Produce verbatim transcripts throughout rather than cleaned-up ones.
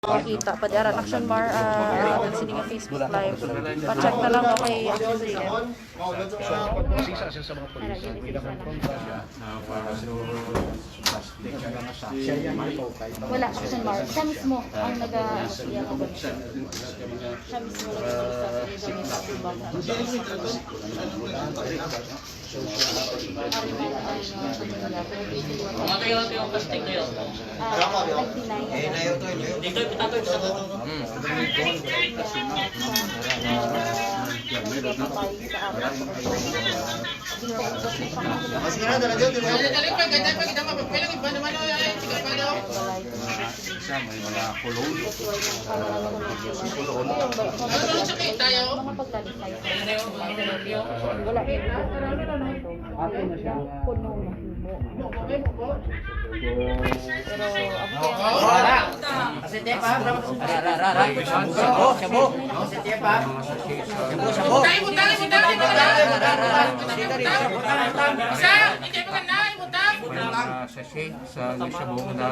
Makita pa dira, Action Mar, ah, ang sini nga Facebook Live. Pa-check na lang, okay. Sisa siya sa mga pulis. Wala, Action Mar. Siya mismo ang naga-, siya mismo nag-isa sa Facebook. Mga kayo, kayo, plastic kayo. Ah, nag-deny. Dito, ipitatoy sa ko. Mas nga na, dala dyan, dala dyan. Dali, dali, pag ganda, pag ganda, mapapel ang iba naman, oh, ay, ay, sige pa daw. Isa, may mga kulong. Ano, ano, sa kayo tayo? Wala. Ato na siya. Puno na himo. Pero, ang Positive, ha? Shabu, shabu. Positive, ha? Shabu, shabu. Tayo, tayo, tayo, tayo. Isa, hindi kayo maganda, ibutang. Mga sachet sa shabu na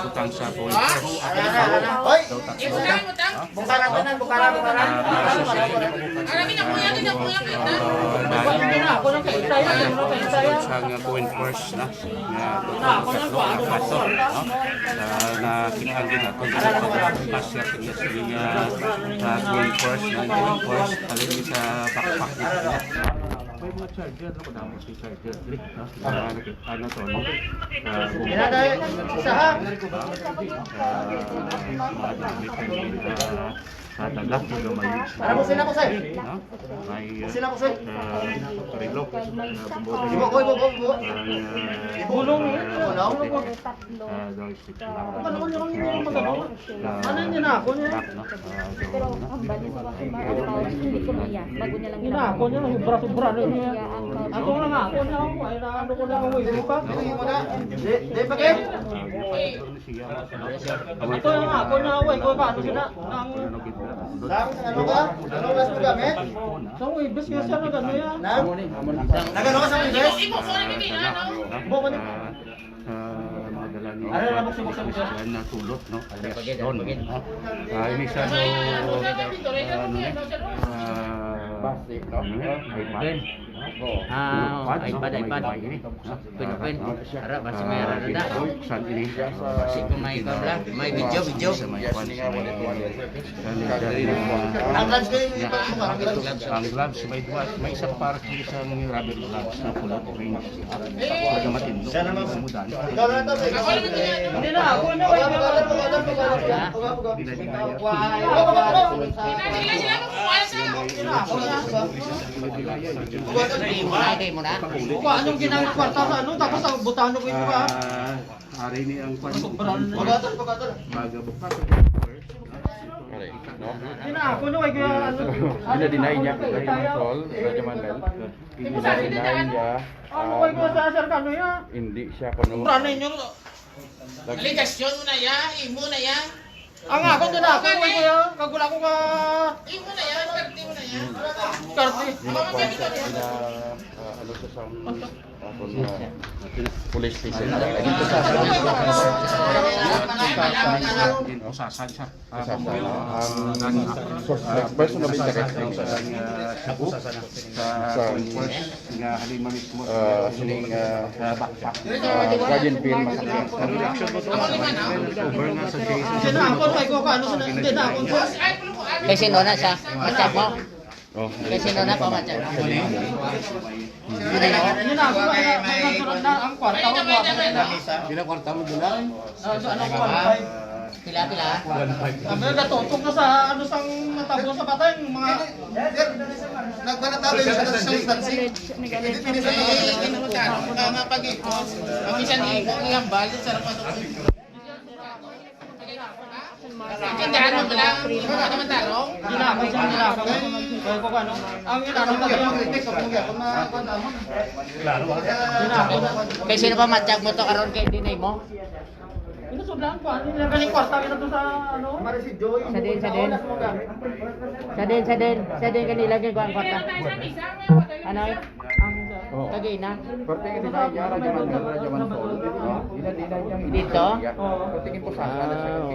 butang sa bowl. Hoy! Daw tatlo. Ibutang, ibutang. Bukara, tanan, bukara, bukara. Ah, sachet. Ano, ginakuya, ginakuya, kita. Ah, sa nga coin purse na. Nga, tatlo, tatlo, apat to, no? Ah, nakita ang ginatod, pagkakasya sa iya, sige nga, ah, coin purse, na coin purse, alin sa backpack niya. May mga charger, no? Kung damo si charger, dili, no? Ah, nakita na to, no? Ah, Yan na, dahil isa, ha? Ah, mga gamit, ah, Sa taga, sa gamay. Para po sila po, sir. No? May, uh, sila po, sir. Uh, relo, uh, bumbo. Ibo ko, ibo ko, ibo. Ang, uh, Ibulong, uh, ibulong. Uh, joystick. Ano yung magagawa? Ano yun, inako niya? Pero ang bali sa mga hindi ko niya, bago niya lang Inako niya, sobra-sobra na niya. Ako lang ako niya, ay, ano ko lang, uwi pa. Di, di pa, Ken? Ito yung ako na, uy, ko ba, ano sila? Ang Lang, ano ka? Ano oras mo gamit? Sa Webes nga siya nag-ano yan. Na? Nag-ano ka sa Webes? Buko ni Ah, mga dala ni Ano na, buksan, buksan, buksan. Christian na tulot, no? Alias Pagid, Don, pagid. No? Ah, ini siya, no, ah, ano ni? Ah, Basi, no? Ano ni? Ay, Ben. Oo. Ah, Tulot pad, no? iPad, May iPad. May ini. Open, open. Ara, basi may ara na. San ini? Basi kung may ikaw, bla. May video, video. Sa may kwan, sa may, sa may, Ang gloves ko, yung iba mo, ang gloves. Ang gloves, may duwa, may isa pa para sa mga rubber gloves na pula, orange. Para matindog. Sana ma- Umudan. Ikaw na to, sir. Hindi na, ako na, wait, wait, wait. Ha? Hindi na, hindi na. Why? Why? Why? Wala kayo mo na? Kuha, anong ginamit kwarta sa ano? Tapos ang butano ko yung iba. Ah, ari ni ang kwan. Sobrang Baga bukas. Ari, no? Yun na, ako no, ay kaya ano. Gina-deny niya kay Marisol, Radyo Manuel. Gina-deny niya, Ano, ay um, kaya sa sir, kano ya? Hindi siya kuno. Sobrang ninyo. Aligasyon mo na ya, imo na ya. Ang ako din ako, Gani. Kuya, kagula ko ka Imo na ya, karte mo na ya. Karte. Ginakuan siya, gina, ah, ano siya sa, ah, kung, ah, police station. Usasan siya. Ah, Usasan, ah, ang source, ah, person of interest ng, ah, Shabu. Sa, sa, Nga halima mismo. Ah, sining, ah, ah, guardian bill, masakit. Over nga sa case. Sino ako, ay, ko, ano, sino, hindi na ako, sir. Kay sino na siya? Matchag mo? Oh, Kay sino na pa matchag? Yun na, ako, ay, may nagsulat na ang kwarta ko, buwan na. Pila kwarta mo dula? Ah, so, ano, one five? Pila, pila? One five. Sabi nga, gatutok na sa, ano, sang natabo sa patay, yung mga Sir, nagbalatabi yung sa distancing. Nag-alleged, nag-alleged. Hindi, hindi, hindi. Eh, ano ka, ang mga pag-ipos, ang isa ni Ibo, ang bali, sarap pa doon. Ang tindahan mo pala, ang mga kamandarong. Ginamit siya nila. Kaya ko ano, ang inano mo, Kaya mga kritik, kung mga, kung mga, Kay sino pa matchag mo to karon kay dinay mo? Ino, sobrang kuan, yung galing kwarta, ino to sa, ano? Mari si Joy, Sa din, sa din. Sa din, sa din. Sa din kanila, kay kuan kwarta. Ano? Ang Oh. Kagina. Parte ka din na, Radyo Manuel, Radyo Mansol. Oh, ina, ina, ina, Dito? Parte ka po sa Ah, oh.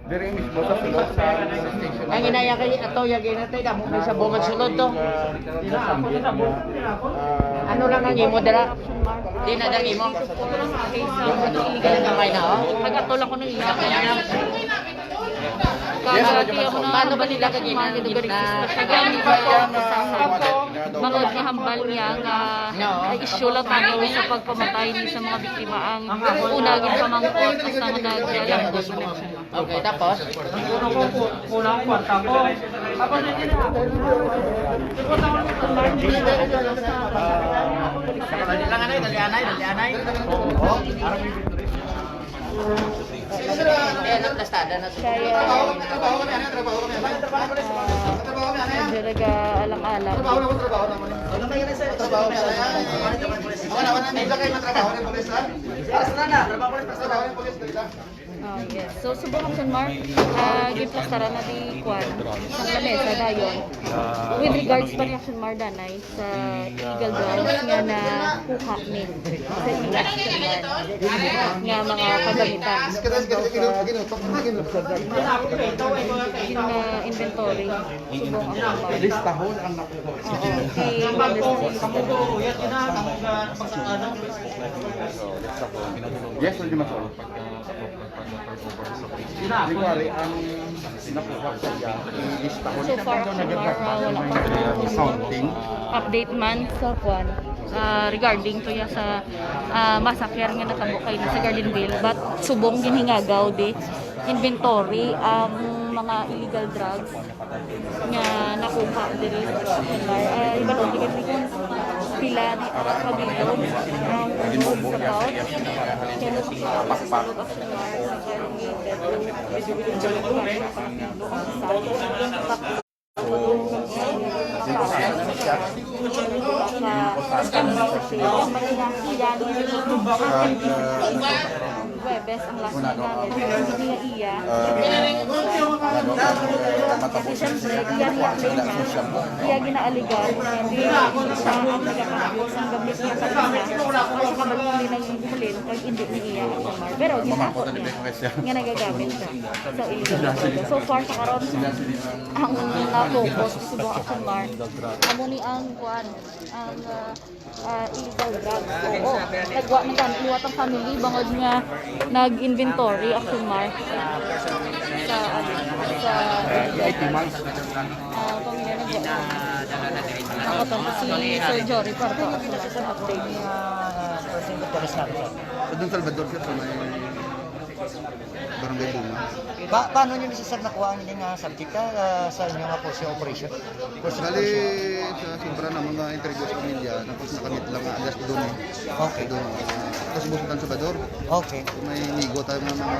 Diri mismo sa sulod sa station. Ang inaya kay ato, yagi na tayo, damo kay sa bungad sulod to. Ano lang ang imo dala? Di na dang imo. Yung ano, illegal na kamay na, oh. Pag ato lang ko nung iya. Kaya, paano ba nila kagina? Kaya, mga hambal niya nga, ay, issue lang tayo sa pagpamatay ni sa mga biktima ang una, ginpamangkot, basta nga naglalambo. Okay, tapos? Kulang ang kwarta ko. Tapos, hindi na. Dali lang, anay, dali, anay, dali, anay. Eh, naplastada na siya. Kaya, medyo nag-aalang-alang. Trabaho na, trabaho na. Wala, wala, medyo kayo matrabaho ng pulis, ha? Trabaho ng pulis, dali lang. Ah, yes. So, subong Action Mar, ah, ginplastaran na di kwan, sa lamesa dayon. With regards pa ni Action Mar, danay, sa illegal drugs nga nakuha ni sa illegal nga mga kagamitan. Gin, ah, inventory, subong Action Mar. Listahon ang nakuha. Oo, kay Yes, pwede mas. Di ko ari ang nakuha sa iya, ilistahon. So far, Action Mar, ah, wala pa ko counting update man sa kwan, ah, regarding to ya sa, ah, massacre nga natabo kay sa Gardenville, but subong ginhingagaw di inventory ang mga illegal drugs nga nakuha diri sa Action Mar. Ah, ibalon ni kami kung pila ni ang kabilog ang sa pouch. Kaya mo sa sulod Action Mar, sa kaya ang gate, medyo, medyo, medyo, medyo, medyo, Huwebes ang last na gamit. Hindi niya iya. Kasi siyempre, iya niya claim na. Iya ginaaligar. Hindi siya ang nagakakabot ang gamit niya sa kanya. Ang sa kabag hindi nang humulin, pag hindi ni iya ang kamar. Pero ginakot niya nga nagagamit siya. So, illegal. So far sa karon, ang na-focus ni Subong Action Mar, amo ni ang kuan, ang, ah, ah, illegal drugs. Oo. Nagwa man gani liwat ang family bangod nga nag-inventory Action Mar sa, ano, sa, ah, pamilya nagwa. Ako to, si Sir Jory Parto, Action Mar, sa update. Sa Don Salvador, sir, sa may Barangay Bunga. Pa-, paano niyo, Mister Sir, nakuha ang ining, ah, subject, ah, sa inyo nga force operation? Force Bali, operation? Sa sobra na mga interview sa pamilya, tapos nakamit lang nga alas dos, eh. Okay. Doon, ah, tapos busutan sa Bador. Okay. May migo tayo nga mga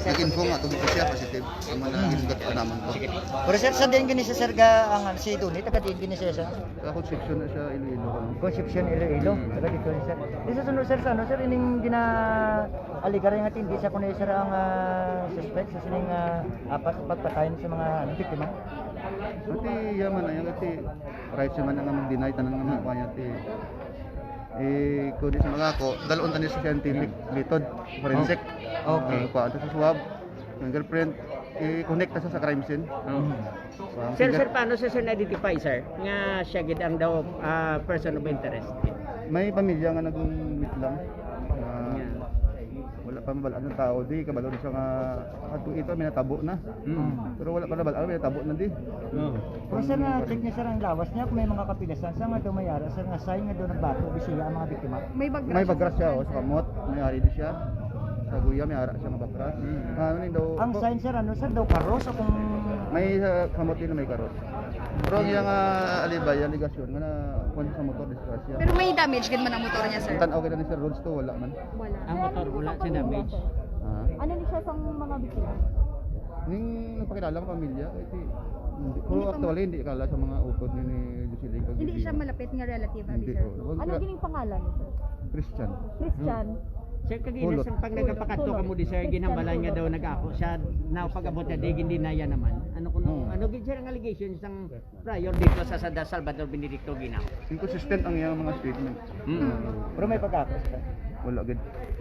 nag-info nga, tungkol siya, positive. Ang mga Hmm. ginsugat pa naman po. Sige. Pero sir, sa din gini si Sir ga, ang, ano, si Tony, taga din gini siya, sir? Sa Concepcion na siya, Iloilo. Concepcion, Iloilo. Hmm. Taga dito ni sir. Di sa sunod, sir, sa ano, sir, ining gina-, aligar nga tindi sa kuno, sir, ang, ah, suspect sa sining, ah, apat pagpatay sa mga, ano, biktima? Ati, yaman na yan, ati, right siya man nga mag-deny, tanan nga mga Hmm. kuha niya, ati. Eh, kung di sa mga ako, dalon tani sa scientific method, forensic. Okay. Ah, kuha, ito sa swab, fingerprint, i-connect ta sa, sa crime scene. Oh. Hmm. Kuha, ang Sir, finger- sir, paano siya, sir, na-identify, sir, nga siya gid ang daw, ah, person of interest? May pamilya nga nag-meet lang. Ah, Yeah. wala pa mabalaan ng tao. Di, kabalo na siya nga, ato ito, may natabo na. Mm. Pero wala pa nabalaan, may natabo na di. Oh. Pero sir, na-check niya, sir, ang lawas niya kung may mga kapilasan sa nga daw may ara, sir, nga sign nga daw nagbato, di siya ang mga biktima. May bagras May siya bagras sa siya, oh, sa kamot, may ari di siya. Sa guya, may ara siya nga bagras. Mm. Ah, ano yun daw? Ang sign, sir, ano, sir, daw karos o kung May, ah, kamot din na may karos. Pero ang iyang, ah, alibay, alegasyon, nga na, kung sa motor, disgrasya. Pero may damage gid man ang motor niya, sir? Ang tan-aw kita ni Sir Rods to, wala man. Wala. Ang motor, wala siya damage. Ah. Ano ni siya sa mga biktima? Ning nagpakilala ko pamilya, kay si, hindi, Hindi ko pa ma- actually, hindi kala sa mga utod ni, ni Jocelyn kag Hindi Gigi. siya malapit nga relative, abi, Hindi, sir? oh. Ano Wala. gining pangalan ni sir? Christian. Christian. Sir, kagina Hulot. sa pag nagapakadto Hulot. kamo di, sir, Christian ginhambalan nga Hulot. daw nag-ako siya, na pag-abot niya, di gindinaya naman. Ano kuno, Hmm. ano gid, sir, ang allegations sang prior dito sa, sa Salvador Benedicto Ginao? Inconsistent ang iyang mga statement. Hmm. Pero may pag-ako siya. Wala gid.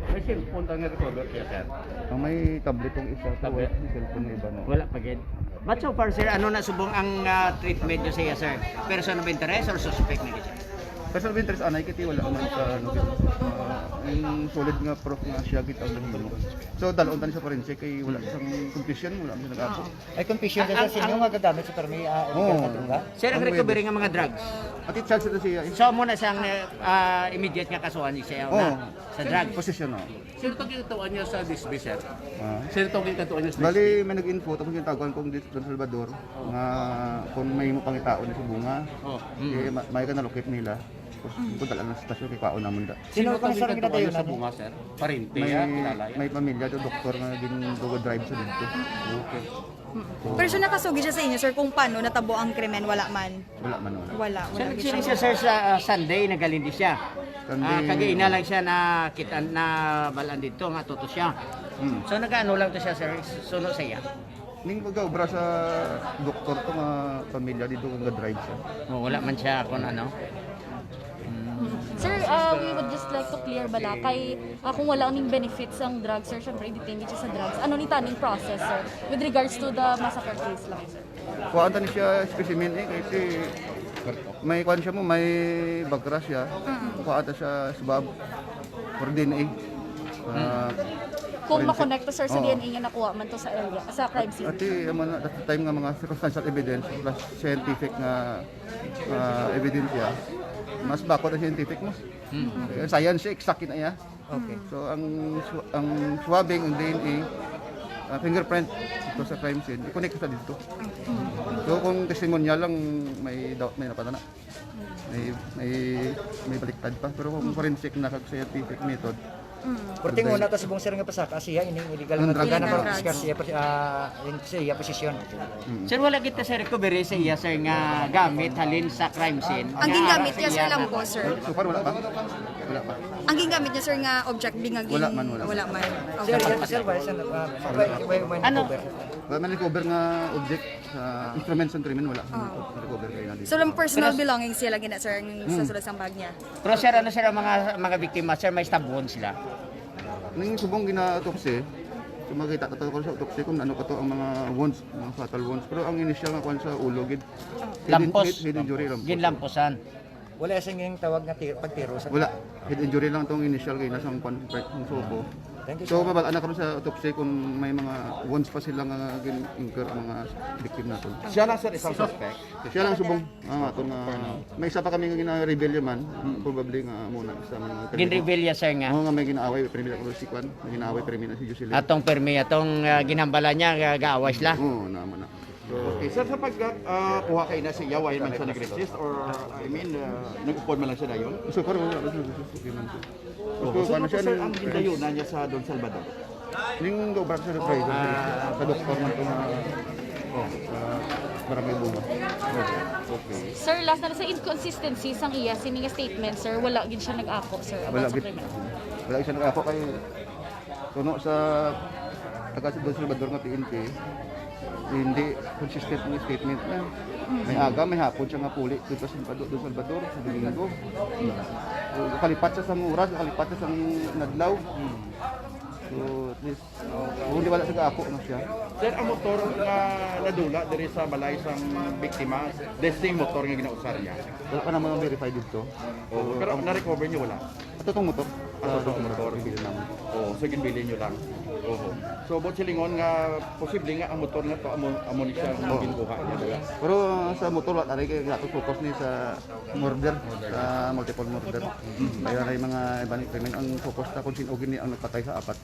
May cellphone ta nga recover siya, sir. Ang may tablet ang isa, to, Tablet. May cellphone na iba, no? Wala pa gid. But so far, sir, ano na subong ang ah, treatment nyo sa iya, sir? Person of interest or suspect na gid siya? Person of interest, anay, kiti wala man sa, ano, gid. Ah, yung solid nga proof nga siya gid ang naghimo. So, dalon tani sa forensic, kay wala sang confession, wala man siya nag-ako. Ay, confession Ang- sa sinyo ang- nga gagamit sa permi, ah, Oo. illegal na droga? Sir, ang Ang recovery nga mga drugs. At i-charge ito siya. So, mo na siyang ah, immediate nga kasuhan siya Oo. na sa drugs. Possession, no? Sino to ginatuan niya sa disbi, sir? Ah. Sino to ginatuan niya sa Bali, disbi? may nag-info tapos yung tawagan kong dito sa Salvador nga kung may mo pangitaon sa bunga, Oh. eh, ma- may ka nalukip nila. Tapos kung dala na sa stasyon, kay kaon naman da. Sino Sino ka to sa ginatuan niya sa ginadayunan? Bunga, sir? Parente May, niya, kilala niya? May pamilya do doktor nga gin-, go-drive sa dito. Okay. Pero siya nakasugi siya sa inyo, sir, kung paano natabo ang krimen, wala man. Wala man, wala. Wala, Siya wala. nagsiling siya, sir, sa ah, Sunday, nagaling di siya. Sunday. Ah, kagaina lang siya nakita na balaan dito nga tuto siya. Hmm. So nagaano lang to siya, sir, suno sa iya. Ning mag-obra sa doktor to nga pamilya dito nga drive siya. Oh, wala man siya kung ano. Sir, uh, we would just like to clear bala kay uh, kung wala ning benefits ang drugs, sir, syempre i-detain siya sa drugs. Ano ni taning process, sir, with regards to the massacre case lang, sir? Kuhaan ta ni siya specimen eh, kasi may kuan siya mo, may bagra siya. Kuhaan ta siya swab for D N A. Ah, Kung forensic. makonekta, sir, sa Oo. D N A nga nakuha man to sa area, sa crime scene. Ati, amo na, that time nga mga circumstantial evidence plus scientific nga ah, evidence siya, mas bako na scientific mo. Kaya science siya, exact na iya. Okay. So ang swa- ang swabbing, ang D N A, ah, fingerprint ito sa crime scene, i-connect sa dito. So kung testimonyal lang, may doubt, may napatana. May may may baliktad pa, pero kung forensic na kag scientific method, Perting una ta subong, sir, nga pasaka siya ining illegal Ang nga drug. droga na Illegal pag-discuss drugs. siya pa- ah, in- sa iya posisyon. Sir, wala kita sa recovery sa iya, sir, nga gamit halin sa crime scene. Ang gingamit niya, sir, lang po, sir. So far wala pa? Wala pa. Ang gingamit niya, sir, nga object, di nga gin- Wala man, wala. Wala man. Sir, yes, sir, wala siya nag- ah, why- why- why Ano? recover? Wala man recover nga object sa instruments ng krimen, wala. Recover kayo na dito. So, lang personal belongings siya lagi na, sir, ang sa sulod sang bag niya. Pero sir, ano sir ang mga mga biktima, sir, may stab wound sila? Ning subong gina-autopsy, so makita ka to sa autopsy kung ano pa to ang mga wounds, mga fatal wounds. Pero ang initial nga kuan sa ulo gid, head in- Lampos. head, head injury lang. Ginlamposan. Wala siya yung tawag nga tiro, pagtiro sa Wala. Head injury lang tong initial kay nasang kuan, ang suko. Thank you, So sir. mabal-an na karon sa autopsy kung may mga wounds pa sila nga gin-incur ang mga victim naton. Siya lang, sir, isang suspect. Siya lang subong. Ah, ato nga may isa pa kami nga gina-reveal man, probably nga muna sa mga Gin-reveal niya, sir, nga. Oo, nga may ginaaway, primila ko si Kwan, may ginaaway primila si Jocelyn. Atong permi, atong ah, ginhambala niya, ah, gaaway sila. Oo, naman na. Okay, sir, sa pag uh, kuha kay na siya, wala man siya nag-resist or, I mean, uh, nag-upod man lang siya dayon? So far wala pa siya nag-resist, okay man siya. So, Gusto sino na po, siya sir, ng- ang gindayunan niya sa Don Salvador? Ning go back sa driver sa doktor man to nga, oh, sa Barangay Bunga. Okay. Sir, last na sa inconsistency sang iya sini nga statement, sir, wala gid siya nag-ako, sir, Wala about sa gid. krimen. Wala siya nag-ako kay kuno sa taga Don Salvador nga P N P, hindi consistent ang statement na. May aga, may hapon siya nga puli dito sa Salvador, Don Salvador sa Domingo. So, kalipat siya sa oras, kalipat siya sa adlaw. So, at least, hindi wala sa ako na siya. Sir, ang motor nga nadula diri sa balay sang biktima, the same motor nga ginausar niya? Wala pa naman ma-verify dito. Oo, pero na-recover niyo wala? Ato tong motor. Ato tong motor. Reveal naman. Oo, so ginbilin niyo lang. Oo. So, buot silingon nga posible nga ang motor nga to amo, amo ni siya ang Oo. ginkuha niya, diba? Pero sa motor, wala tayo kaya nato focus ni sa murder, sa multiple murder. Kaya na yung mga iba ni krimen, ang focus na kung sino gini ang nagpatay sa apat.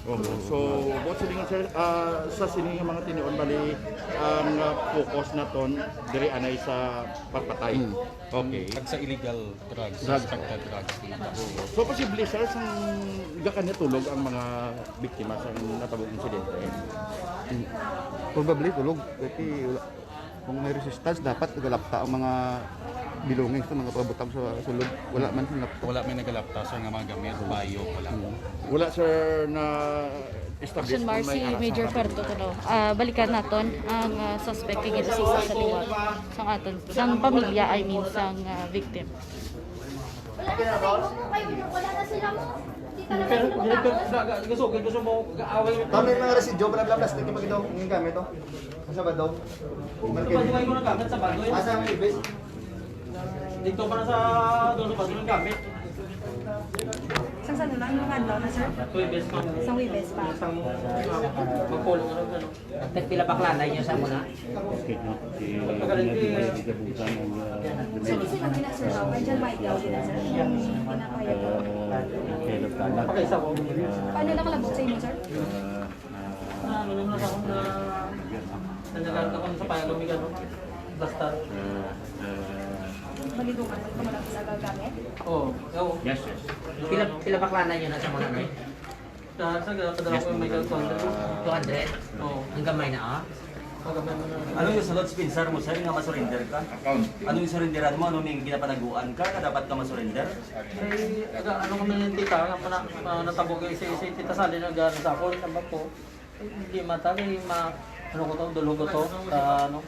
Oo. So, buot silingon, sir, ah, sa sini nga mga tinion, bali, ang ah, focus naton diri anay sa pagpatay. Hmm. Okay. Kag sa illegal drugs, Drugs. Suspected drugs. So, posible, sir, sang gakan natulog ang mga biktima sa natabong insidente? Probably tulog. Kasi wala. Kung may resistance, dapat nagalapta ang mga belongings sa mga pabutang sa sulod. Wala man sinapta. Wala may nagalapta, sir, nga mga gamit, bayo, wala. Wala, sir, na establish Action Mars, si Major Ferto Tuno. Ah, balikan naton ang ah, suspect kay ginasisa sa liwat sang aton, sang pamilya, I mean, sang ah, victim. Wala na sila mo. Wala na sila mo. Pero, pero, ga-, ga-, gusto, gusto mo, gaaway mo. Kami mga residyo, bla, bla, plastic, yung pagkita, yung gamit, oh. Sa Sabado. Sa Sabado, ay mo nagamit, Sabado, eh. Asa ang ibis? Dito pa na sa, doon sa Sabado, yung gamit. Sa saan na lang yung adlaw na, sir? Sa Huwebes pa. Sa Huwebes pa. Sa, ah, magpulong, ano, ano. Tagpila baklana inyo sa muna? Okay, no? Si Sino, sino gina, sir? Andyan ba ikaw gina, sir? Yung pinapayag ko. Paano nakalabot sa inyo, sir? Ah, ano naman ako na nanagal ako sa payag, may gano'n. Basta. Malidukan, pag malaki sa gagamit? Oo, oo. Yes, yes. Pila, pila baklana inyo na sa muna, no? Sa, sa, sa, sa, Yes, may ma'am. Two hundred? Oo. Ang gamay na, ah. Ang gamay na. Ano yung sulod sa pinsar mo, sir, nga masurrender ka? Account. Ano yung surrenderan mo? Ano yung ginapanaguan ka na dapat ka masurrender? Ay, aga, ano kami ng tita nga pala, ah, natabo kay si, si Tita Sally nag-ano sa akon, ano po? Hindi mata, kay ma-, ano ko to, dulog ko to, sa, ano,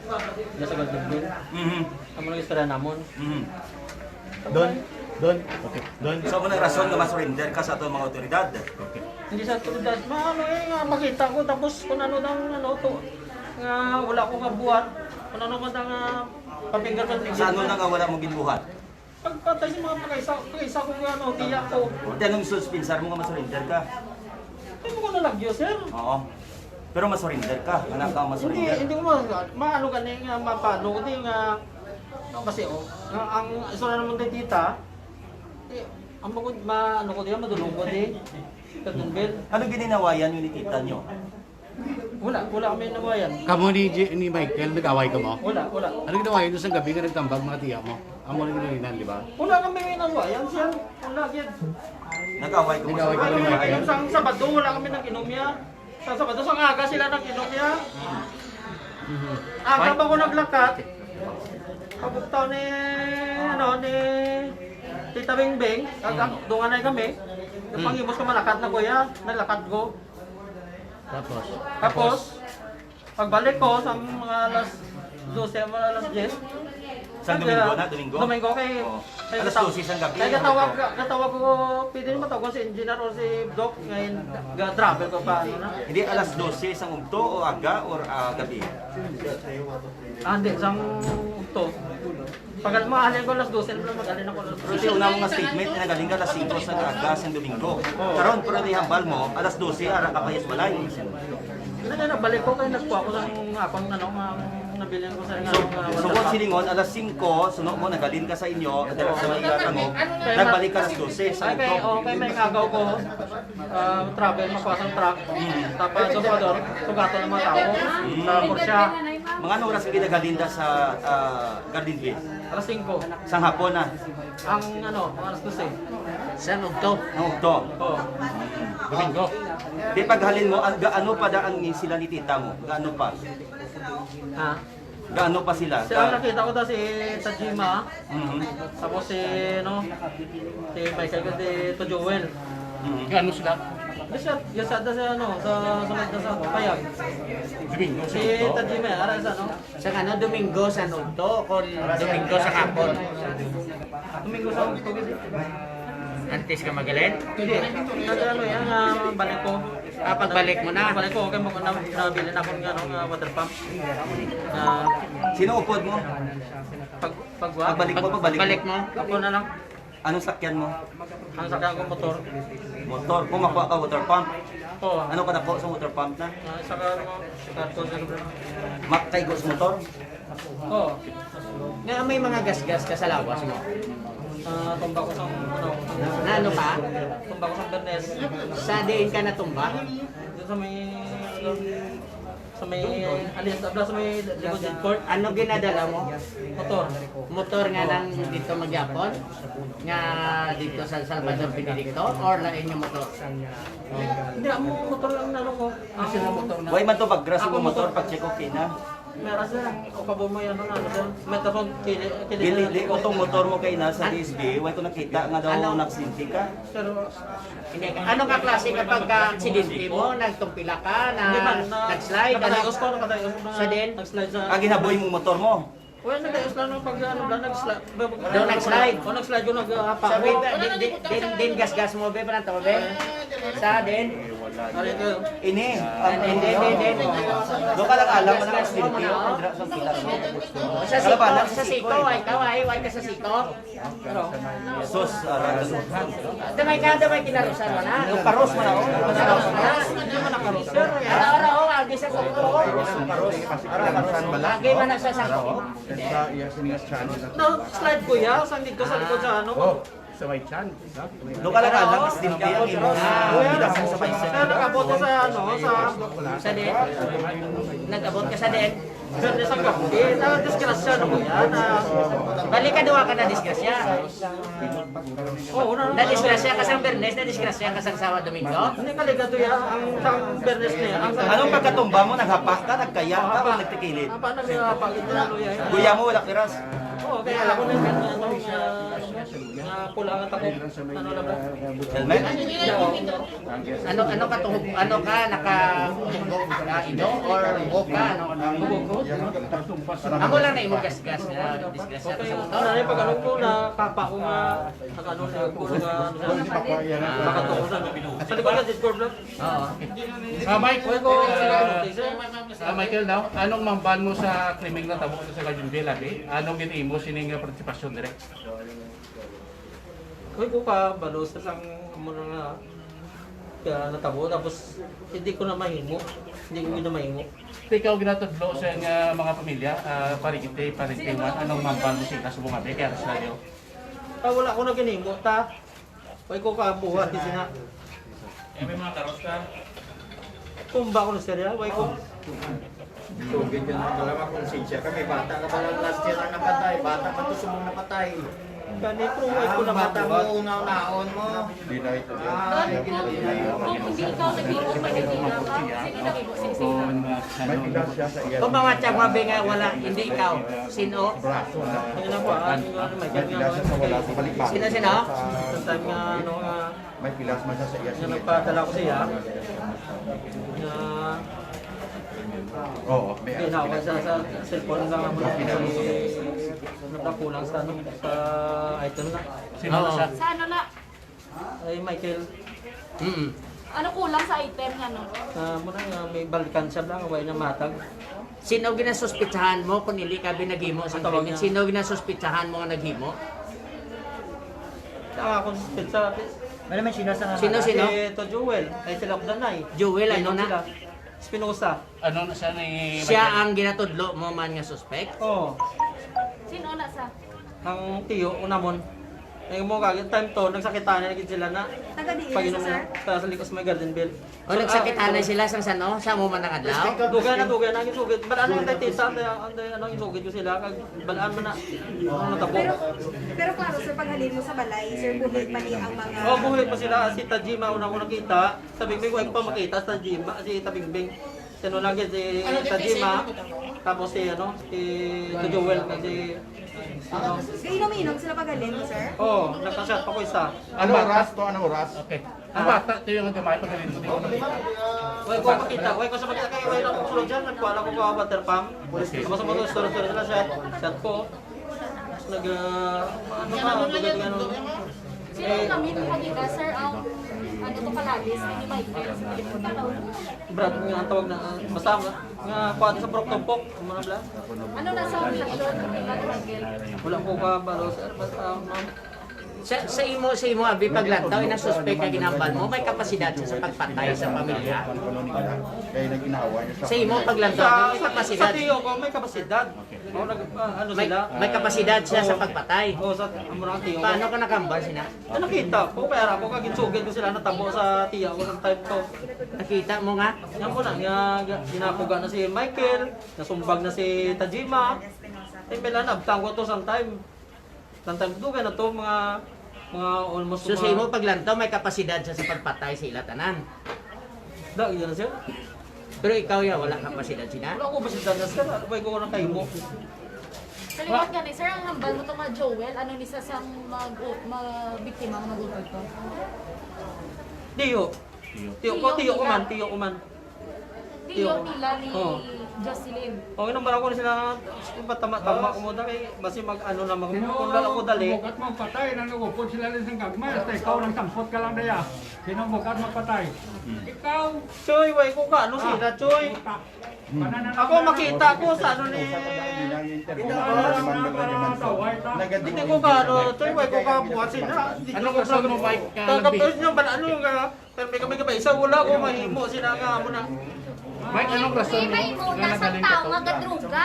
diyan sa Golden Bill. Mhm. Amo nang istorya namon. Mhm. Don, Don, okay. Don. So, amo nang rason nga masurrender ka sa aton mga otoridad? Okay. Hindi sa otoridad, ma-, ano eh, nga makita ko, tapos kung ano nang, ano to, nga wala ko nga buhat, kung ano man ang, ah, papinggatan ni Sa ano na nga wala mo ginbuhat? Pagpatay sa mga pagkaisa, pagkaisa ko nga, ano, tiya ko. O, di anong suspensar mo nga masurrender ka? Hindi mo ko nalagyo, sir. Oo. Pero masurrender ka, anak ka Hindi, masurrender. hindi ko ma-, maano gani nga, mapano, hindi nga, kasi, oh, nga, ang istorya naman kay tita, eh, ang bukod, ma-, ano ko diyan, madulog ko di. Kadunbil. Ano gininawayan yun ni tita nyo? Wala, wala kami nawayan. Kamo ni J-, ni Michael, nag-away kamo? Wala, wala. Ano ginawayan nyo sa gabi nga nagtambag mga tiya mo? Amo na ginalinan, di ba? Wala kami nawayan, sir. Wala, gid. Nag-away kamo sa Wala kami gabi? nag-inom. Sa Sabado, wala kami nag-inom niya. Sa Sabado, sa aga sila nag-inom niya. Mhm. Aga Why? pa ko naglakat. Pabugtaw ni, ano, ni Tita Bingbing, kag Hmm. dunganay kami. Hmm. Nagpanghimos ko, malakat na ko ya, nalakat ko. Tapos? Tapos, pagbalik ko sa mga alas dose, mga alas diyes. Sa Domingo na, Domingo? Domingo kay, Oo. kay Alas kataw-, dose sang gabi, kay ano katawag, to? katawag ko, pwede naman tawagan si engineer or si Doc, ngayon, ga-travel ko pa, ano na. Hindi, alas dose sang ugto o aga or, ah, gabi? Ah, hindi, sang ugto. Pag mahalin ko alas dose, na pala magalin ako alas Kasi dose. Una mo nga statement, nagaling ka alas singko sa aga, sa Domingo. Oo. Karon, pero nihambal mo, alas dose, ara ka pa sa balay. Hindi na, nabalik ko, kaya nagkuha ko sa mga apang, ano, nga, nabilihan ko sa nga, So, mga so, water kung pump. Silingon, alas singko, suno mo, nagalin ka sa inyo, dala sa mga tangog, Kaya ma- nagbalik ka alas dose, sa Ay, kay, ugto. Oh, kay may agaw ko, ah, travel, makuha sa truck. Mm. Tapos, sa Ecuador, sugaton ng mga tao. Mm. Sa Porsche. Mga anong oras ang ginagalinda sa, ah, Garden View? Alas singko. Sang hapon na? Ang ano, alas dose. Sang ugto? Ang ugto. Oo. Domingo. Di paghalin mo, ang gaano pa daan ni sila ni tita mo? Gaano pa? Ha? Gaano pa sila? Siya ang Ga- nakita ko daw si Tajima. Mhm. Tapos si, ano, si Michael, si Tito Joel. Mhm. Gaano sila? Yes, sir. Yes, sir. Sa, ano, sa, sa, sa, sa payag. Domingo, Si sa ugto? Tajima, ara sa, ano? Sa ano, Domingo, sa ugto, kung Domingo sa hapon. Domingo sa ugto, gid. Antes ka magalin? Hindi. Nag-, ano yan, ah, balik ko. Ah, pagbalik mo na? Balik ko, okay, mag-, na-, nabili na akong, ano, nga water pump. Ah, Sino upod mo? Pag, pag, Pagbalik mo, pagbalik mo. Balik mo? Ako na lang. Anong sakyan mo? Ang sakyan ko, motor. Motor. Kung makuha ka water pump, Oo. Ano ka nako sa water pump na? Ah, saka, ano, saka po, sir. Makaigo sa motor? Oo. Nga may mga gasgas ka sa lawas mo? Ah, tumba ko sa, ano, Na ano ka? Tumba ko sa Bernes. Sa diin ka natumba? Doon sa may, ano, sa may, alias, abla, sa may Likod Food Court. Ano ginadala mo? Motor. Motor nga nang dito magyapon? Nga dito sa Salvador Benedicto? Or lain nga motor? Hindi, ang motor lang na ko. Ang Why man to pag-grass Ako mo motor, motor. Pag-check okay na? Meron, sir. O, kabo mo yan, ano, sir? May tapon, kili-, kili-, Dili, di, kung itong motor mo kay nasa Ah. D S B, why ko nakita nga daw Ano? Nagsinti ka? Pero Hindi, ano ka klase ka pagka-aksidente mo? Nagtumpila ka, na Hindi man, na nag-slide, ano? Nakadayos ko, nakadayos ko na Sa din? Nag-slide sa Ah, ginaboy mo motor mo? Wala, nag-ayos lang ng pag, ano, lang, nag-sla-, ba-, ba-, Daw nag-slide. O, nag-slide yung nag-, ah, pa-, Sabi, oh. Din, din, din, din, gasgas mo, be, pananta mo, be. Sa din? Ano ito? Ini. Ah, din, din, din, din. Doon ka lang alam, Gasgas mo, muna, oh. Sa siko, sa siko, ay, ikaw, ay, ay ka sa siko. Sus, ah, Damay ka, damay kinarusan mo na. Yung karos mo na, oh. Kinaros mo na. Ara, ara, oh, agi sa kuko, oh. Agi man na sa sangko. Sa iya, sa mga channel na to. No, slide ko ya, sa dito sa likod sa ano. Oh, sa may chan. Lokal ang alam, is din kaya ang imo. Ah, Kuya, bidasan sa may chan. Pero nakabote sa ano, sa Sa din. Nag-abot ka sa din. Sa, sa gabi, na disgrasya na ko yan. Ah. Balik ka, duwa ka na disgrasya. Oo, na, na, Nadisgrasya ka sang Biyernes, nadisgrasya ka sang Sabado, Domingo? Hindi ka ligado ya, ang sang Biyernes niya, ang sa Anong pagkatumba mo? Naghapa ka, nagkaya ka, o nagtikilid? Apa na niya, pag ito na, luya, eh. Guya mo, wala kiras. Oo, kaya ako na yung ano, nga, nga pula ang takot. Ano na ba? Helmet? Ano, ano ka tuhog, ano ka, naka, naka ino or ubo ka, ano, ano? Ako lang na imo gasgas nga disgrasya Okay, sa ano motor. na yung pag-ano ko na, kapa ko nga, Nag-ano na ako, nag-ano na. Makatuko na. Sa likod ka, Discord, bro. Oo. Ah, Mike, Uy, ko, ah, sila, sir. Ah, Michael, no? Anong mambal mo sa krimeng natabo sa Garden Villa, be? Anong ginaimo sining nga partisipasyon dire? Uy, ko ka, balo sa sang amo na nga, kaya natabo, tapos hindi ko na mahimo. Hindi ko na mahimo. Ikaw ginatudlo sa nga mga pamilya, ah, parigite, parigite man, anong mambal mo sila sa mga be, kaya sa radyo? Ah, wala ko na ginimo, ta. Way ko kabuhat, di sina. Eh, may mga karos ka? Tumba ko na siya, way ko. Tugid ka na pala, makonsensya ka. May bata ka pala last year ang napatay. Bata pa to, sumong napatay. Gani, pero way ko Ang na bata mo, mabuhat. Unaw-naon mo. Ay, Kung hindi ikaw nag-inom, may nag-inom ka, sino nag-inom sa isa? May pila siya sa iya. Kung mga tiyang mabi nga wala, hindi ikaw. Sino? Braso na. Ayun lang po, ah, yung ano, may May ganyan pila siya nga, sa wala sa balikbayan. Sino, sino? Sometimes nga, ano, nga, May pilas man siya sa iya. Nga nagpadala ko siya. Nga Oo, may ginawa sa, sa cellphone lang ako. Okay na. Kasi napakulang sa, ano, sa item na. Sino Oo. na siya? Sa ano na? Ay, Michael. Mm. Ano kulang sa item nga, no? Ah, muna nga, may balikan siya lang, way na matag. Sino ginasuspitsahan mo kung hindi ka binagimo sa Ang tawag krimen? niya. Sino ginasuspitsahan mo nga naghimo? Ang akong suspetsa, Wala man sino sa Sino, Si sino? Ito Joel, ay sila Kudanay. Joel, ano Inom na? sila. Espinosa. Ano na siya ni Siya Michael? ang ginatudlo mo man nga suspect? Oo. Sino na sa? Ang tiyo, unamon. Ay mo kagit time to, nagsakitan na gid sila na. Taga diin Pag-inom na, sir? Sa, sa likod sa may Garden View. O, So, nagsakitan na ah, sila sang sano? Sa mo man ang adlaw? Dugay na, dugay na, ang isugid. Balaan na tayo tita, ang tayo, ano, isugid ko sila, kag balaan man na. Ano, natabo. Pero, pero klaro, sir, paghalin mo sa balay, sir, buhi pa ni ang mga Oh, buhi pa sila. Si Tajima, una ko nakita. Sa Bingbing, wala ko pa makita. Sa Tajima, si Tabingbing. Sino lang yun, si Tajima. Tapos si, ano, si Joel, si, ano. Gainom-inom sila paghalin mo, sir? Oo, nagpa-shot pa ko isa. Ano oras to? Ano oras? Okay. Ang bata, ito yung gamay, paghalin mo, di ko nakita. Wala ko makita, wala ko sa makita kayo, wala ko sulod dyan, nagkuha lang ko ka water pump. Tapos sa mga story-story sila, shot, shot ko. Tapos nag, ah, ano ka, ano ka, ano. Sino kami ni Hadida, sir, ang, ano to, kalalis ni Michael sa telepono? Brad, nga ang tawag na, ah, basta nga, nga kuha sa Purok Tumpok, ang mga bla. Ano na sa mission ni Michael? Wala ko kabalo, sir, basta, ma'am. Sa, sa imo, sa imo, abi, paglantaw, inang suspek nga ginhambal mo, may kapasidad siya sa pagpatay sa pamilya? Sa imo, paglantaw, Sa, may sa, kapasidad? sa tiyo ko, may kapasidad. Oh, nag-, ah, ano May, sila? may kapasidad siya sa Oo. pagpatay? Oo, sa, amo na ang tiyo ko. Paano ka nakambal sina? Ah, nakita ko, kaya ako, kag insugid ko sila, natabo sa tiya ko sa time to. Nakita mo nga? Yan po na, nga, nga, ginapuga na si Michael, nasumbag na si Tajima. Time nila, nabtang ko to sa time. Tantang dugay na to, mga, mga almost So, sa mga imo paglantaw, may kapasidad siya sa pagpatay sa ila tanan? Da, yun na, sir. Pero ikaw, ya, wala kapasidad sina? Wala ko kapasidad na, sir. Ano ba ko nang kahimo? Sa liwat nga ni sir, ang hambal mo to nga Joel, ano ni sa sang mag-, mag-, biktima nga mag-utol to? Tiyo. Tiyo. Tiyo ko, Tiyo tiyo ko nila. man, tiyo ko man. Tiyo Tiyo. nila ni Oo. Jocelyn. O, inang barako sila, patama-tama ko mo dali, basi mag-ano na, mag-, kung dala ko dali. Bukat mo patay, nanugupod sila rin sa gagmay, hasta ikaw nang sampot ka lang daya. Sino bukat magpatay? Ikaw! Choy, way ko ka, ano sila, Choy? Ako makita ko sa ano ni... Hindi ko ka, ano, Choy, way ko ka buhat sila. Ano ka sa mo, Mike? Kakapos nyo ba, ano nga? Pero may kami ka pa isa, wala ko mahimo sila nga amo na. Mike, anong rason mo May mo, nga nasa nagaling tao, ka? Mga druga.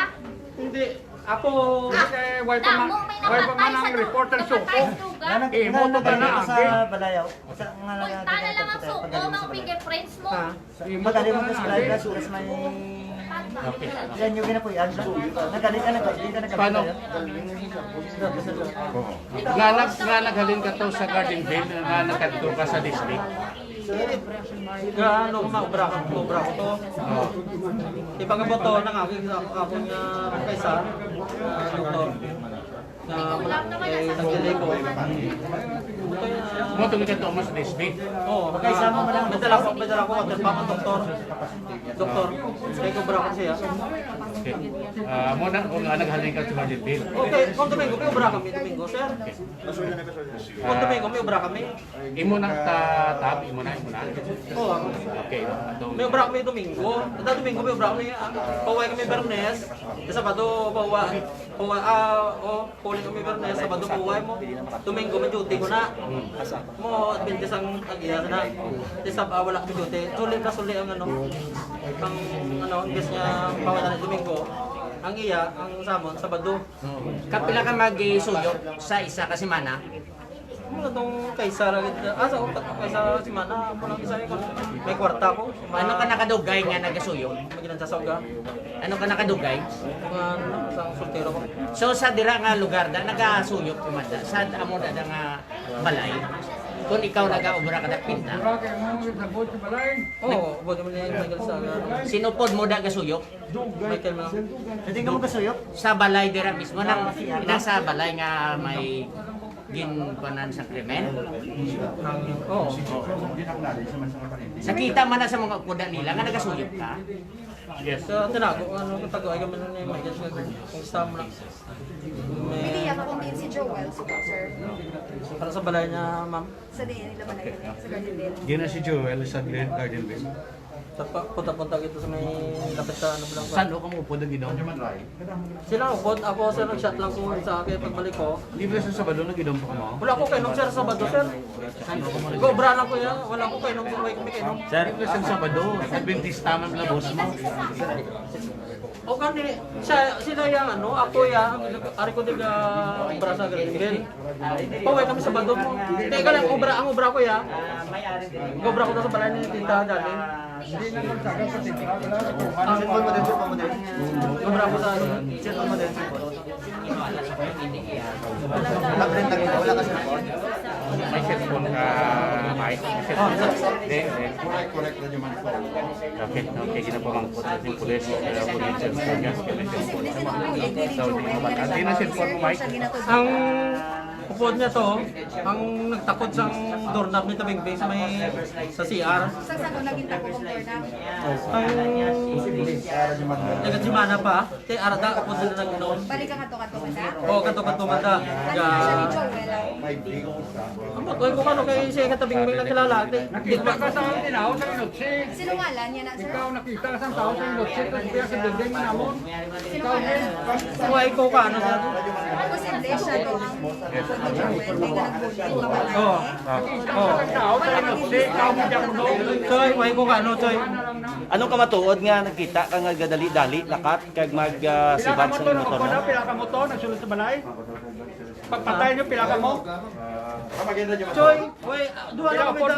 Hindi. Ako, Eh, why pa man, Damo, may why pa man nakatay ang sa reporter druga, suko? nakatay sa druga. Eh, mo to ba na sa agi? Balayaw. Sa nga Punta na lang ang suko, mga fingerprints mo. Ha? Eh, mo to Madali ba mo na sa agi? Balayaw, mas may... Yan yung ginapuyan. Nagalit ka, nagalit ka, nagalit Paano? ka. Nga, nag, nga naghalin ka to sa Garden Vale, nga nagkadto ka sa district. Nga ano, maobra, maobra ko to. Ipagaboto na nga, ako nga kaisa, ah, doktor. Na, eh, sa Jericho. Mo to nagkadto mo sa district. Oo, kaisa mo lang. May dala ko, may dala ko, water pump, doktor. Doktor, kay ko obra ko siya. Okay. Ah, mo na, kung nga naghalin ka sa Garden Vale. Okay, kung Domingo, may obra kami, Domingo, sir. Kung Domingo, may obra kami. Imo na ta tab, imo na, imo na. Oo, ako. Okay. Ato. May obra kami Domingo. Kada Domingo, may obra kami. Ah, pauwi kami Bernes. Sa Sabado, pauwi. Pauwi, ah, oh, pauwi kami Bernes. Sabado, pauwi mo. Domingo, may duty ko na. Mo, Adventist ang tag-iya na. Di sa, ah, wala kami duty. Sulit na sulit ang ano. Ang ano, imbes niya pauwi na Domingo. Ang iya, ang samon, Sabado. Kapila ka magsuyop sa isa ka semana? Ano tong kaisa ra gid? Ah, sa upat, kaisa ra semana, ako lang isa, may kwarta ko. Ano ka nakadugay nga nagasuyop? Maginan sa soga. Ano ka nakadugay? Mga ano, sa soltero ko. So sa dira nga lugar da nagasuyop ka man da sa amo da nga balay. Kung ikaw nagaobra ka da pinta. Mura kay mo yung sabot sa balay. Oo, buwan naman niya yung Michael sa Sinupod mo da gasuyop Michael na. Hindi ka magkasuyok? Sa balay dira mismo nang nasa balay nga may ginkuanan sa krimen. Oo. Nakita man na sa mga kuda nila nga nagasuyop ka. Yes. Sa tinago, ano, kung tago ay kami na yung Michael sa kung sa mo na. Pwede ako kung din si Joel, si sir. Para sa balay niya, ma'am. Sa diyan nila ba na sa Garden Vale? Di na si Joel sa Glen- Garden Vale. Sa pa- punta-punta dito sa may lapit sa ano lang. Saan o kamo po nag-inom? Sila upod, ako sir nag-shot lang ko sa akin pagbalik ko. Libre sa Sabado nag-inom pa kamo? Wala ko kainom sir sa Sabado sir. Gobra lang ko yan, wala ko kainom sa way kami kainom. Libre sa Sabado, Adventista man labos mo. O kani, siya, sila yang ano, ako yang, ari ko diga obra sa Garden Vale. Paway kami Sabado mo. Teka lang, obra, ang obra ko ya. Obra ko na sa balay ni Tita Darling. Ang obra ko sa ano. May cellphone ka, Mike? May cellphone. Hindi, hindi. Okay, okay, ginapamangkot natin pulis, kaya po yung cellphone niya, may cellphone. So, hindi mo ba? Hindi na cellphone mo, Mike? Ang upod niya to, ang nagtakod sa doorknob ni Tabingbing sa may sa C R. Sa sago naging tako kong doorknob. Ang nagsimana pa, kay Arada, upod sila nag-inom. Balik ka nga to, ka to, ka Oo, kato-kato man ta. Ano na siya ni Joel? Ang bagoy ko ano kay siya katabing may nakilala. Di Nakita ka sa ang tinaw sa inutsi. Sinungalan niya na, sir? Ikaw nakita ka sa tao sa inutsi, tapos kaya sa building namon. Sinungalan. Kuhay ko ka ano sa Posible siya to ang Joel. May nga nag-bully pa ba? Oo. Nakita ka sa tao sa inutsi, ikaw mo dyan mo. Choy, kuhay ko ka ano, Choy. Anong kamatuod nga nagkita ka nga gadali-dali lakat kag mag ah, sibad sa motor mo? Pila ka motor nagsulod sa balay? Pagpatay niyo, pila ka mo? Choy, kuhay, duha Pila lang ka kami po? ta.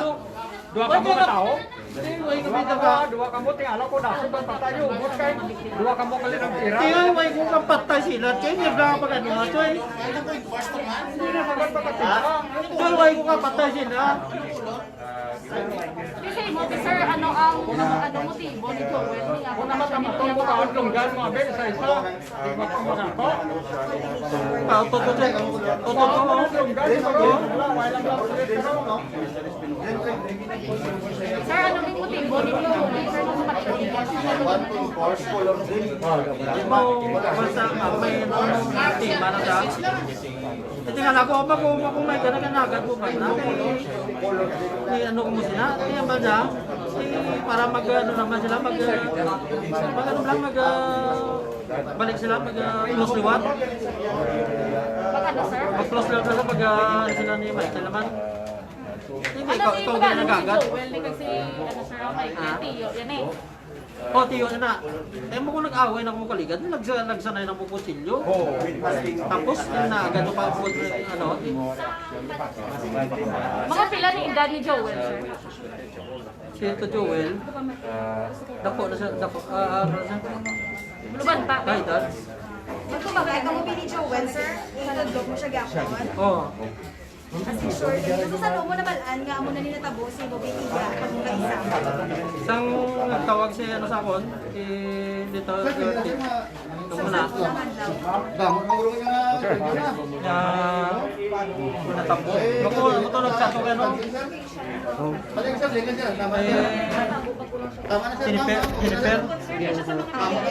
Duha ka mo ka tao? Kuhay kami ta ka. Duha, duha ka mo, tingala ko na sa pagpatay niyo, umot kay duha ka mo kali ng tira. Choy, kuhay ko ka patay sila. Choy, hindi lang pag ano, Choy. Hindi na sagot pagkatira. Choy, kuhay ko ka patay sila. Kasi mo, sir, ano ang, ano, motibo ni Joel? Nga, kung naman ang matungkol ka, ang lunggan mo, abe, isa-isa. Di ba, kung wala ko? Ah, toto, toto, toto, ang lunggan mo, no? Sir, ano ang motibo ni Joel? Sir, kung sa pagkakita? Di ba, basta, ah, may, ano, tema na siya. Ito nga, ako, ako, ako, ako, may gana-gana, agad mo ba na? Kay, kay ano ko mo sila? Kaya ba dyan? Kay para mag, ano naman sila, mag, mag, ano lang, mag, ah, balik sila, mag, ah, close liwat. Mag ano, sir? Mag close liwat sila, mag, ah, sila ni Michael naman. Hindi, Ano ikaw, si ikaw Pagano, gina si nagagad. Joel, ni kasi, ano, sir, ang may Ha? Tiyo, yan eh. O, tiyo na. Eh, mo kung nag-away na mo kaligad, nagsa-, nagsanay na mo kutsilyo. Oo. Tapos, yung naagad mo pa po, ano, Mga pila ni edad ni Joel, sir? Si Tito Joel, dako na siya, dako, ah, ah, ano siya? Lubanta. Ay, dad. Magkabagay ka mo ni Joel, sir? Itudlo mo siya gyapon? Oo. As in, sure. Dito sa sano mo nabalaan nga amo na ni natabo si Bobby Iya, kamo nga isa? Sang nagtawag si, ano, sa akon, si Dito, Dito muna. Nga natabo. Ako, ako to nagsato, ano? Eh, Jennifer, Jennifer.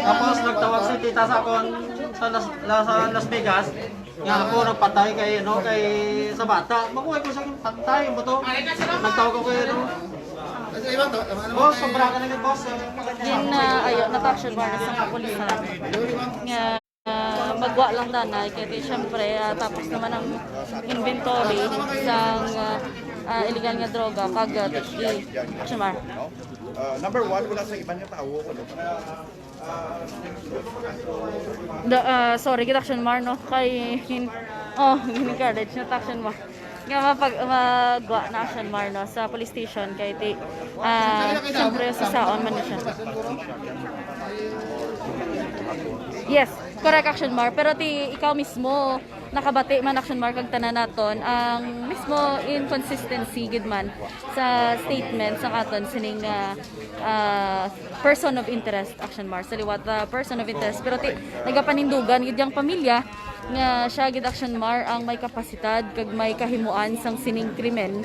Tapos nagtawag si tita sa akon sa Las, la-, sa Las Vegas. Nga ako nagpatay kay, ano, kay sa bata. Makuha ko sa patay mo to. Nagtawag ko kay, ano. Oh, sobra ka na ni boss. Gin, ah, ayo, nata-action warrant sa kapulisan. Nga, ah, magwa lang danay kay di, syempre, ah, tapos naman ang inventory sang, ah, ah, illegal nga droga kag, ah, tikdi. Action warrant. Uh, number one, wala sa iban nga tawo. The, ah, sorry, gid, Action Mar, no? Kay, hin-, oh, encourage na Action Mar. Nga mapag-, magwa na Action Mar, no, sa police station kay ti, ah, siyempre, sa saon man na siya. Yes, correct, Action Mar. Pero ti, ikaw mismo, nakabati man, Action Mar, kag tanan naton, ang mismo inconsistency gid man sa statement sa katon sining, ah, ah, person of interest, Action Mar. Sa liwat, ah, person of interest. Pero ti, nagapanindugan gid yang pamilya nga siya gid, Action Mar, ang may kapasidad kag may kahimuan sang sining krimen.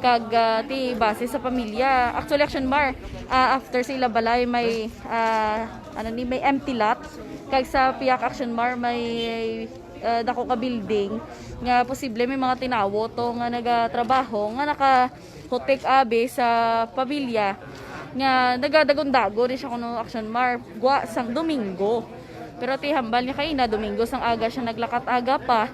Kag, ah, ti, base sa pamilya, actually, Action Mar, ah, after sa ila balay may, ah, ano ni, may empty lot. Kag sa piyak, Action Mar, may, ah, dako ka building nga posible may mga tinawo to nga nagatrabaho nga naka hutik abi sa pamilya nga nagadagon-dagon ni siya kuno, Action Mar, gwa sang Domingo. Pero ti hambal niya kaina, Domingo sang aga siya naglakat aga pa,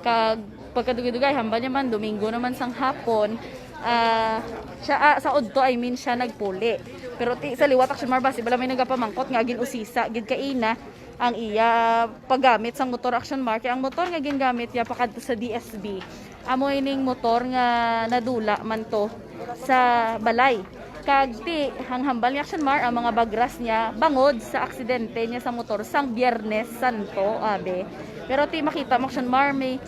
kag pagkadugay-dugay, hambal niya man, Domingo naman sang hapon, ah, siya, ah, sa udto, I mean, siya nagpuli. Pero ti, sa liwat, Action Mar, basi bala may nagapamangkot nga gin-usisa gid kaina ang iya paggamit sang motor, Action Mar, kay ang motor nga gingamit niya pakadto sa D S B, amo ining motor nga nadula man to sa balay. Kag ti, ang hambal ni Action Mar, ang mga bagras niya bangod sa aksidente niya sa motor sang Biyernes Santo, abi. Pero ti, makita mo, Action Mar, may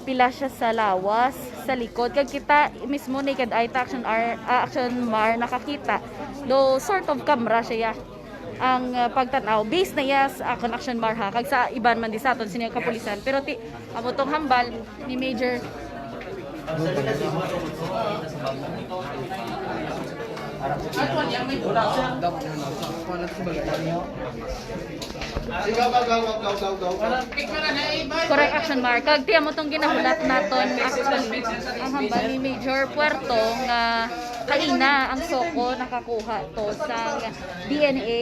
pila siya sa lawas, sa likod. Kag kita mismo, naked eye ta, Action Ar-, ah, Action Mar, nakakita. Though sort of camera siya, ang, ah, pagtan-aw. Based na iya sa akon, Action Mar, ha, kag sa iban man di sa aton sini nga kapulisan. Pero ti, amo tong hambal ni Major. Correct, Action Mar. Kag ti, amo tong ginahulat naton, actually, ang hambal ni Major Puerto nga kaina ang SOCO nakakuha to sang D N A,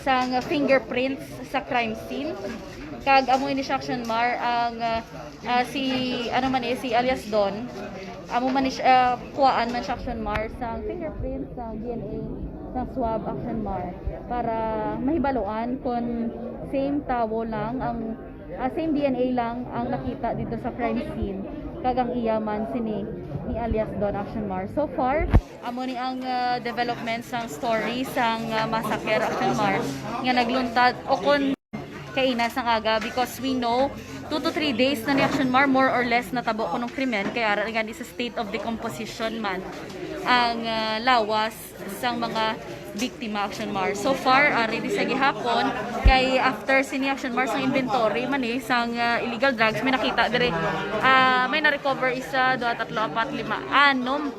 sang fingerprints sa crime scene. Kag amo ini siya, Action Mar, ang, ah, ah, si, ano man eh, si alias Don. Amo man ni siya, ah, kuhaan man siya, Action Mar, sang fingerprints, sang D N A, sang swab, Action Mar, para mahibaluan kung same tawo lang ang, ah, same D N A lang ang nakita dito sa crime scene, kag ang iya man sini ni alias Don, Action Mar. So far, amo ni ang, ah, development sang story sang, ah, massacre, Action Mar, nga nagluntad o kon kaina sang aga, because we know two to three days na ni Action Mar, more or less, natabo kunong krimen, kay ara gani sa state of decomposition man ang, ah, lawas sang mga biktima, Action Mar. So far, ah, ready sa gihapon, kay after sini, Action Mar, sang inventory man ni sang, ah, illegal drugs, may nakita dire, ah, may na-recover isa, duha, tatlo, apat, lima, anom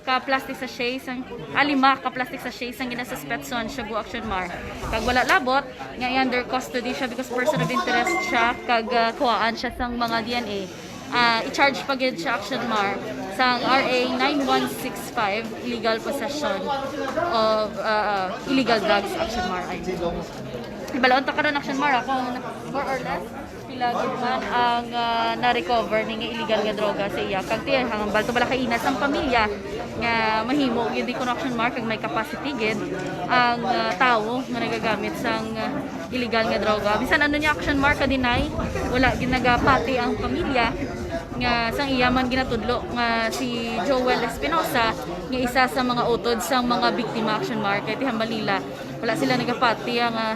ka plastic sachet sang, ah, lima ka plastic sachet sang ginasuspetson siya, Action Mar. Kag wala labot nga i-under custody siya because person of interest siya, kag, ah, kuhaan siya sang mga D N A. Ah, i-charge pa gid siya, Action Mar, sang R A nine one six five, illegal possession of, ah, illegal drugs, Action Mar. Ay, ibalon ta karon, Action Mar, ah, kung more or less pila gid man ang, ah, na-recover ni nga illegal nga droga sa iya. Kag ti, hambal to bala kaina sang pamilya nga mahimo gid ni kuno, Action Mar, kag may capacity gid ang, ah, tawo nga nagagamit sang, ah, illegal nga droga. Bisan ano niya, Action Mar, ka-deny, wala gid nagapati ang pamilya nga sang iya man ginatudlo nga si Joel Espinosa nga isa sa mga utod sang mga biktima, Action Mar, kay ti hambal nila wala sila nagapati nga,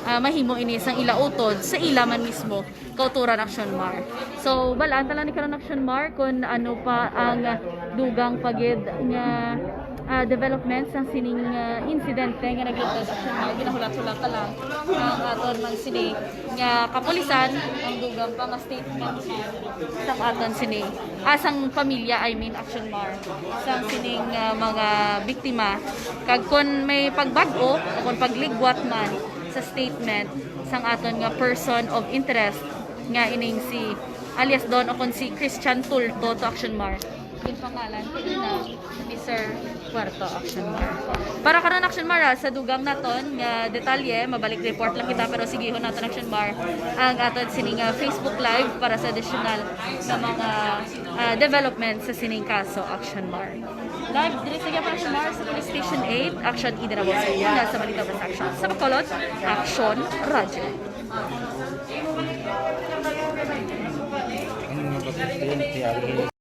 ah, mahimo ini sang ila utod sa ila man mismo kauturan, Action Mar. So, balaan ta lang ni karon, Action Mar, kung ano pa ang, ah, dugang pa gid nga, ah, development sang sining, ah, insidente nga naglugtad, Action Mar. Ginahulat-hulat ta lang ang aton man sini nga kapulisan, ang dugang pa nga statement sang aton sini, ah, sang pamilya, I mean, Action Mar, sang sining, ah, mga biktima. Kag kon may pagbag-o o kon pagligwat man sa statement sang aton nga person of interest, nga ining si alias Don o kon si Christian Tulto to, Action Mar, ginpangalan kaina ni Sir Puerto, Action Mar. Para karon, Action Mar, ah, sa dugang naton nga detalye, mabalik report lang kita, pero sigihon naton, Action Mar, ang aton sining, ah, Facebook Live para sa additional nga mga, ah, development sa sining kaso, Action Mar. Live diri sa Action Mar sa Police Station eight, Action Eden Abos, una sa balita, basta action. Sa Bacolod, Action Radyo. Ang mga presidente, ang